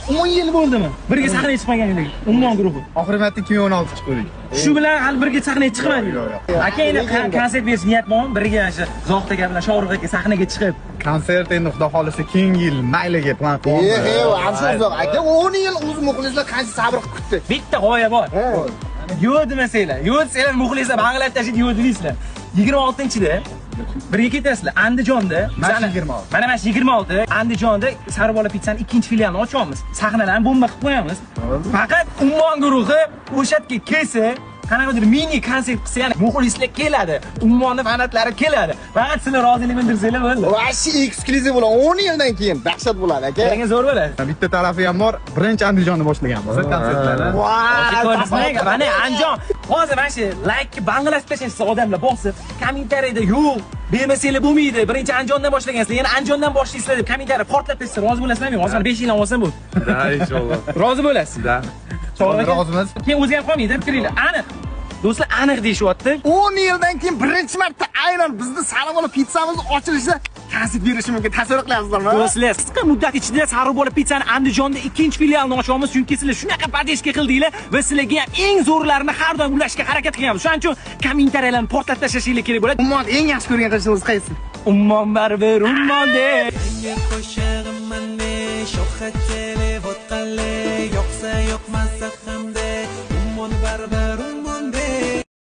10 yil bo'ldimi? Birga sahnaga chiqmaganinglarga. Ummon guruhi. Oxirgi marta 2016 chiqdik. Shu bilan hali birga sahnaga chiqmadik. Yo'q. Aka, endi konsert berish niyat bormi? Birga shu Zohid aka bilan Shohrux aka sahnaga chiqib. Konsert endi xudo xolisa keyingi yil mayliga plan qilyapmiz. Afsus, aka, 10 yil o'z muxlislar qancha sabr qilib kutdi. Bitta g'oya bor. Yo'q demasanglar, yo'q desanglar muxlislar bang'ilab tashlaydi, yo'q demaysizlar. 26-da birga ketasizlar Andijonda. Mana 26. Mana shu 26 Andijonda Saribola Pizza'ning ikkinchi filialini ochyapmiz. Sahnalarni bomba qilib qo'yamiz. Faqat Ummon guruhi o'sha yerga kelsa, qanaqadir mini konsert qilsa, ya'ni muxlislar keladi, Ummonni fanatlari keladi. Faqat sizlar rozilik bildirsanglar bo'ldi. Вообще eksklyuziv bo'ladi. 10 yildan keyin dahshat bo'ladi, aka. Keyin zo'r bo'ladi. Bitta tarafi ham bor. Birinchi Andijonni boshlaganmiz konsertlarni. Ko'rdingizmi? Mana Andijon. Hozir mana shu like bang'ilashib tashlashsa odamlar bosib, kommentariyada yo'q, bermasanglar bo'lmaydi. Birinchi Andijondan boshlagansizlar, yana Andijondan boshlaysizlar deb kommentariy portlab tashlasa rozi bo'lasizlarmi? Hozir 5 yildan olsam bu. Да, inshaalloh. Rozi bo'lasiz. Да. Rozimiz. Keyin o'zgarib qolmaydi fikringlar. Aniq. Do'stlar aniq deyishyapti. 10 yildan keyin birinchi marta aynan bizni Saribola Pizzamiz ochilishida konsert berishi mumkin. Tasavvur qilyapsizlarmi? Do'stlar, qisqa muddat ichida Saribola Pizza'ni Andijonda ikkinchi filialini ochamiz, chunki sizlar shunaqa поддержка qildinglar va sizlarga ham eng zo'rlarini har doim ulashga harakat qilyapmiz. Shuning uchun kommentariyalarni portlatib tashlashinglar kerak bo'ladi. Ummon eng yaxshi ko'rgan qo'shig'ingiz qaysi? Ummon baribir ummon deb. Yangi qo'shig'im shohga kelib otqali, yoqsa yoqmas.